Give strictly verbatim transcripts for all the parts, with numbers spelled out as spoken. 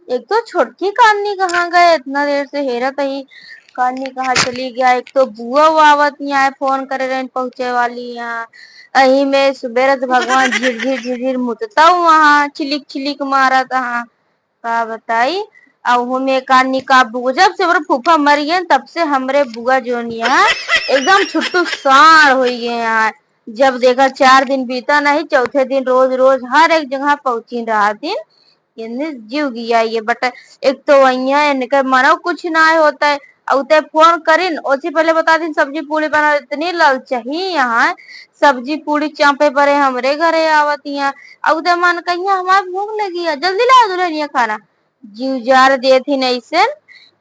एक तो छोटकी कान्नी कहाँ गए, इतना देर से हेरत ही, कान्नी कहाँ चली गया। एक तो बुआ वो आवत यहाँ है, फोन करे रहन पहुँचे वाली यहाँ, अही में सुबेरे से भगवान झिर झिर झिर झिर मुतता वहाँ, छिलिक छिलिक मारत हाँ। का बताई, अब हमें कान्नी का बुआ, जब से हमरे फूफा मर गए तब से हमरे बुआ जोन यहाँ एकदम छुट्टू साढ़ हो गए यहाँ। जब देखा चार दिन बीता नहीं, चौथे दिन रोज रोज हर एक जगह पहुँची रहा दिन, इन्हें जीव गिया ये। बट एक तो वहिया इनके मनो कुछ ना होता है, और उते फोन करिन, ओसे पहले बता दिन सब्जी पूड़ी बना, इतनी ललचही यहाँ, सब्जी पूड़ी चापे परे हमरे घरे आवत यहाँ। और उते मन कहिया हमार भूख लगी है, जल्दी लाओ दुल्हनिया खाना। जीव जार देत ही नहीं से,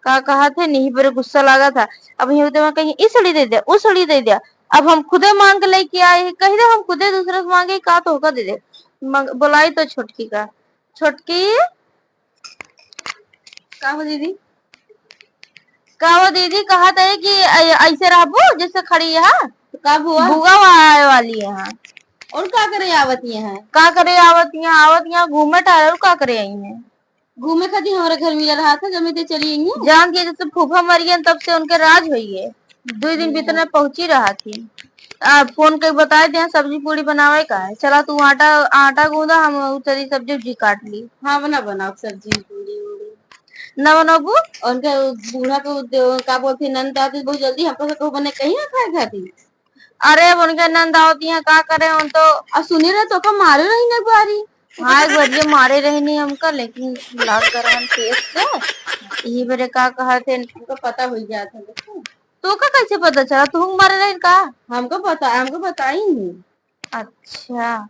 का कहत है, नहीं पर गुस्सा लागत है। अब यही उते मन कहिया, "ई सड़ी दे दे, उ सड़ी दे दे।" अब हम खुदे मांग के लेके आए हैं, कह दे हम खुदे दूसरे से मांगे, का तो होकर दे दे। मंग-, बुलाई तो छोटकी का, छोटकी, का हो दीदी? का हो दीदी, कहत है कि ऐ-, ऐसे रहबू जैसे खड़ी है? तो का बुआ? बुआ आए वाली है। और का करे आवत यहाँ? का करे आवत यहाँ? आवत यहाँ घूमे टहरे, और का करे आई हैं? घूमे खातिर हमारे घर मिला रहा था, जब मैं चली आई हूँ। जान के जब से फूफा मर गए तब से उनके राज हुई है। दो दिन हम्म। बीतने पहुंची रहा थी। आ, फोन करके बताए दे, सब्जी पूड़ी बनावे का है। चला तू आटा, आटा गूंदा, हम उ चली सब्जी उब्जी काट ली। हाँ, बना, बनाओ सब्जी पूड़ी उड़ी। ना बनाबू? और उनका बूढ़ा को दे-, का बोलती, नंद आती बहुत जल्दी, हमको से कहू बने कहीं ना खाए खाती। अरे, अब उनके नंद आवत यहाँ का करे, उन तो अब सुनी रहे तो का मारे रही ना एक बारी। हाँ, एक बार ये मारे रही नहीं हमका, लेकिन लाग गरहन केस से। यही बरे का कहत है, हमको पता हो गया था, देखो। तो का कैसे पता चला? तू मारे रही का? हमको पता, हमको बताई नहीं। अच्छा,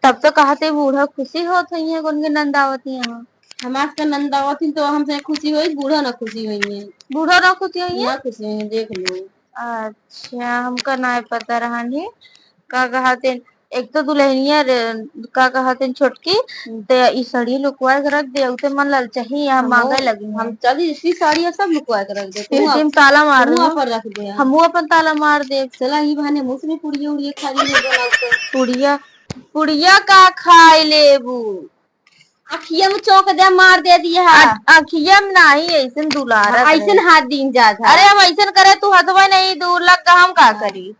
तब तो कहते बूढ़ा खुशी होत है, ये कौन के नंद आवत यहाँ? हमार का नंद आवत ही तो हमसे खुशी होई, बूढ़ा ना खुशी होई है। बूढ़ा ना खुशी होई है? ना खुशी होई है, देख लो। अच्छा, हमका ना पता रहन ही। का कहते, एक तो दुल्हनिया रे, का कहते छोटकी, हम्म। ते ई सड़ी लुकवा के रख दे, उते मन ललचही, यहाँ हम मांगे लगी हम हैं। चली, इसी साड़ी सब लुकवा के रख दे। तू तुम आप, ताला मार तू दो। ऊपर रख दे। हमहू अपन ताला मार दे। चला, ई बहाने मुँह से पुड़िया उड़िया खा ली, नहीं बनाओ तो। पुड़िया, पुड़िया का खाए लेबू? अखिया में चौक दे, मार दे दिया है। अ-, अखिया में नाही, ऐसन दुलारा हाँ, करे। ऐसन हाथ दीन जात है। अरे, हम ऐसन करे, तू हथवा नहीं दूर लग, हम का हाँ। करी?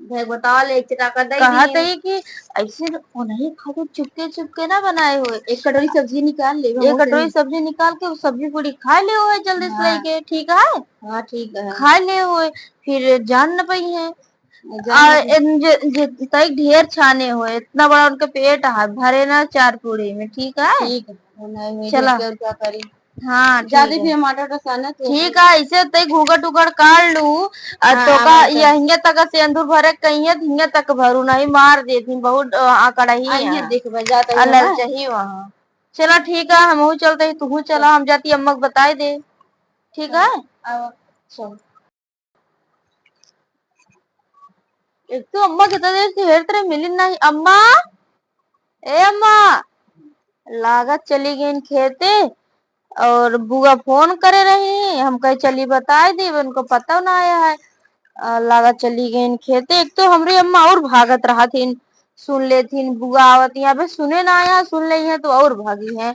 भाई, बताओ, ले, एक चटाका दे कहत दिए। है कि ऐसे उन्हीं खातिर चुपके, चुपके ना बनाए हुए। एक कटोरी सब्जी निकाल ले, एक हम कटोरी उसे सब्जी निकाल के वो सब्जी पूरी खा ले हुए जल्दी से हाँ। लेके, ठीक है? हाँ, ठीक है। खा ले हुए, फिर जान न पाई है। जान आ, न पाई। इन जे, जे, तई ढेर छाने हुए, इतना बड़ा उनका पेट है, भरे ना चार पूरी में, ठीक है? ठीक है, बनाए हुए चला। देख के और क्या करी? हाँ, ठीक जादे है। फिर टमाटर का साना तो ठीक है, ऐसे तई घूंघट उघट काट लू, आ हाँ, तो का आवाज ये है। हिंगे तक से अंदूर भरे कहिए, हिंगे तक भरू नहीं, मार देती बहुत, अ, आकड़ा ही आ, ये है। देख भाई, जाता आ, ही है ना। ललचही वहाँ। चला ठीक है, हमहू चलते ही, तू चला, हम जाती अम्मा को बताए दे, ठीक है? चलो, आओ, चलो। एक तो अम्मा कितना देर से हेरत रहे, मिली नहीं। अम्मा, ए अम्मा, लागत चली गई खेते। और बुआ फोन करे रही, हम कहे चली बताए दी, उनको पता ना आया है। आ, लागत चली गई खेते। एक तो हमरी अम्मा और भागत रहा थी, सुन लेथिन बुआ आवत यहाँ पे, सुने ना आया, सुन ले हैं तो और भागी हैं।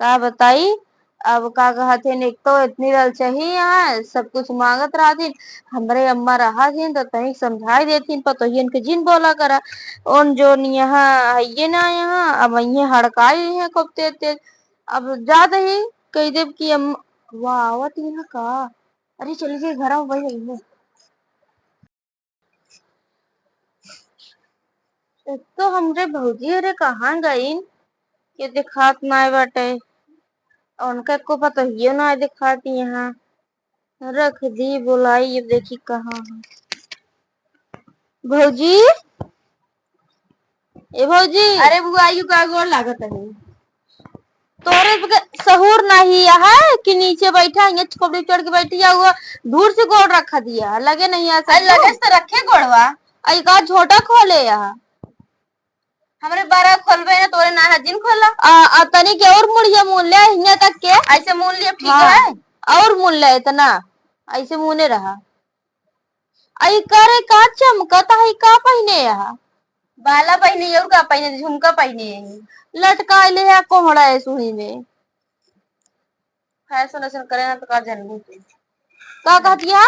का बताई, अब का कहत हन, एक तो इतनी ललचही यहाँ, सब कुछ मांगत रहथिन। हमरे अम्मा रहथिन तो तनिक समझाई देथिन, पतोहियन के जिन बोला करा। उन जोन यहाँ हइये ना यहाँ, अब ये हड़काई हुई हैं खूब तेज तेज। अब जात ही कह देब कि अम्मा, वाह, आवत यहाँ का? अरे चली गई घर में, वही रही है। एक तो हमरे भौजी अरे कहाँ गईन, के दिखात नाय बाटे, और उनका एको पतोहियो नाय दिखात यहाँ। रख दी बोलाई, अब देखी कहाँ है भौजी। ए भौजी। अरे बुआ, आयु का गोड़ लागत है। तोरे के सहूर नहीं है कि नीचे बैठा है, कपड़े चढ़ के बैठी है, वो दूर से गोड़ रखा दिया, लगे नहीं है अरे सबको। लगे से तो रखे गोड़वा। आई का झोटा खोले है। हमरे बारह खोलबे ना, तोरे ना है, जिन खोला। आ, आ तनी के और मुड़िया मुन ले, हियां तक के। ऐसे मुन लिया, ठीक हाँ। है। और मुन ले इतना, ऐसे मुने रहा। आई करे का चमकत है, का पहिने है? बाला पहिने, और का पहिने, झुमका पहिने है। लटकाए ले है कोहड़ा है सुई में। फैशन वैशन करे ना तो का जानबू तू। का कहतिया?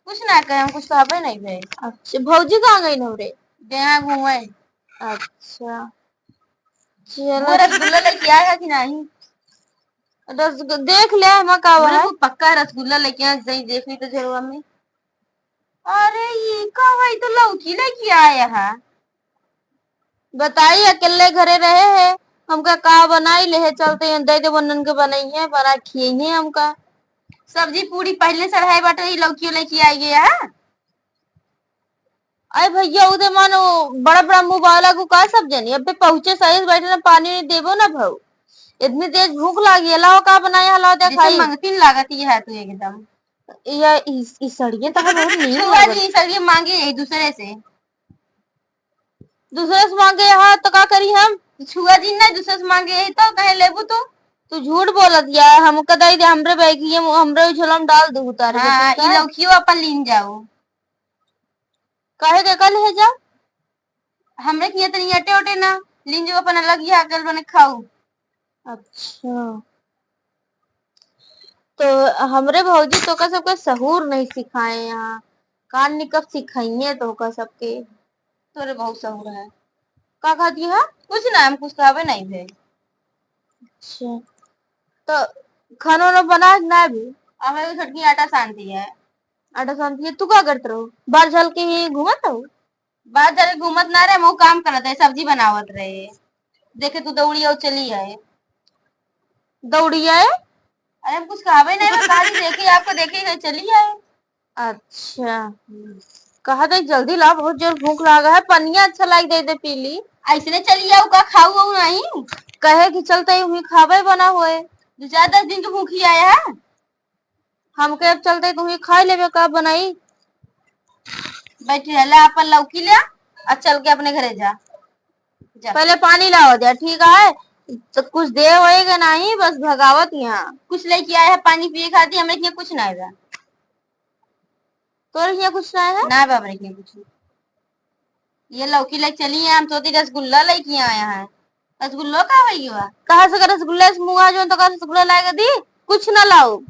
कुछ ना कहे, हम कुछ कहबे नहीं भे। अच्छा, भौजी कहाँ गई नौरे? गया घूमे। अच्छा, चलो। वो रसगुल्ला लेके आया है कि नहीं? रसगु-, देख ले, हम का हुआ है? वो पक्का रसगुल्ला लेके आया, जई देख ली तो झोरवा में। अरे, ये का भाई, तो लौकी लेके आया है। बताई, अकेले घरे रहे है, हमका का बनाई, लेहे चलते हैं, दे दे, वनन के बनाई है, बना खिए है हमका। सब्जी पूरी पहले चढ़ाए बाटे, ई लौकियो लेके आई गया है। अरे भैया, उदे मानो बड़ा बड़ा मुंह वाला को का सब जानी, अबे पहुँचे सही से बैठे ना, पानी नहीं देबो ना भाऊ, इतनी तेज भूख लागी है, लाओ का बनाया, लाओ जैसे देखाई। मंगतीन लागत ही है तू एकदम। या ई, ई सड़िए तो बहुत नीक छुआ लागल। जी, सड़िए मांगे यही दूसरे से। दूसरे से मांगे यहाँ तो का करी हम? छुआ जी ना, दूसरे से मांगे यही तो कहे लेबू तू। तू झूठ बोलत या, हमका दे दे, हमरे बैग ये, हमरे झोला में डाल दे उतार के, हाँ, ठीक ई है? लौकियो अपन लीन जाओ। काहे के का ले जा? हमरे किया तनी अटे ओटे ना, लीन जो अपन अलग ही हाकल बने खाऊ। अच्छा, तो हमरे भौजी तोका सबके सहूर नहीं सिखाए यहाँ, कान निकब सिखाइए तोका सबके। तोरे बहुत सहूर है। का कहती है? कुछ ना, हम कुछ कहबे नहीं भे। अच्छा, तो खाना वाना बना ना भी? हमें भी छोटकी आटा सानती है। आटा सानती है, तू का करत रहो? बाहर चल के ही घूमत हो? बाहर चल के घूमत ना रहे, हम काम करत रहे, सब्जी बनावत रहे। देखे तू दौड़ी और चली आए। दौड़ी आए? अरे हम कुछ कहबे नहीं, बस खाली देखे, आपको देखे गए, चली आए। अच्छा, हम्म। कहा था जल्दी ला, बहुत जोर भूख लागा है, पनिया अच्छा लाग दे दे पी ली। ऐसने चली आओ, का खाऊ हो नहीं? कहे कि चलते ही वहीं खाबे बना होए। दो चार दस दिन के भूखी आया है। हमके अब चलते तू ही खा लेबे का बनाई। बैठी रह, ले अपन लौकी ले, आ चल के अपने घरे जा। जा। पहले पानी लाओ जा, ठीक है? तो कुछ देर होएगा नहीं, बस भगावत यहाँ। कुछ लेके आए है पानी पिए खातिर, हमरे के कुछ ना आएगा। तोरे के कुछ ना आएगा? ना बाबरे के कुछ। ये लौकी लेके चली है, हम सोची रसगुल्ला लेके आया है। रसगुल्लो का होई बा? कहाँ से का रसगुल्ला, इस मुँह जो तो का रसगुल्ला लाएगा दी? कुछ ना लाओ।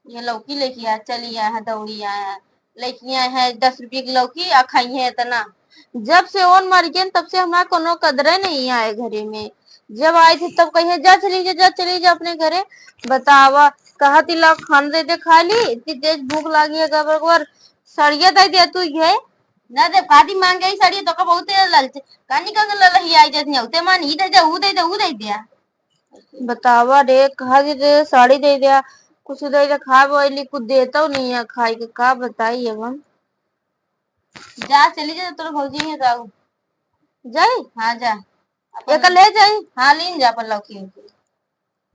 ये लौकी लेके आ, चली आया है, दौड़ी आया है, लेके आया है दस रुपये की लौकी, आ खाई है इतना। जब से ओन मर गए, तब से हमारा कोनो कदरे नहीं आए घरे में। जब आई थी, तब कहिए, "जा चली जा, जा चली जा अपने घरे।" बतावा, कहा थी, "ला खाना दे दे, खा ली, इतनी तेज भूख लागी है, गबर गबर।" सड़िया दे दिया तू ये। ना दे, कादी मांगे ही सड़िया, तो का बहुते ललच, कानी का ललही आई जाती है, उते मान, ई दे दे, ऊ दे दे, ऊ दे दिया। बतावा रे, कहा दे दे, साड़ी दे दिया, कुछ दे दे, खाए वाली कुछ देता नहीं है खाए के, का बताई अब हम। जा, चली जा, तोर भौजी है, जाओ। जाई? हाँ, जा। अपन एक ले जाई? हाँ, लीन जा अपन लौकी उकी।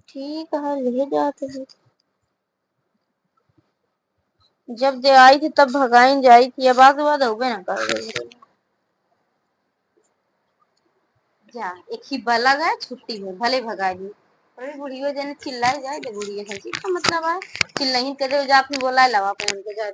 ठीक है, ले जाते हैं। जब जे आई थी, तब भगाइन जाई थी, अब आके बाद होबे ना कर। जा, एक ही बला गए, छुट्टी में, भले भगाई दी। अरे, बुढ़ियो जने चिल्लाई जाए, तो बुढ़िया से का मतलब है? चिल्लाई के दे, जा, अपनी बोलाए लावा, अपने उनके जा।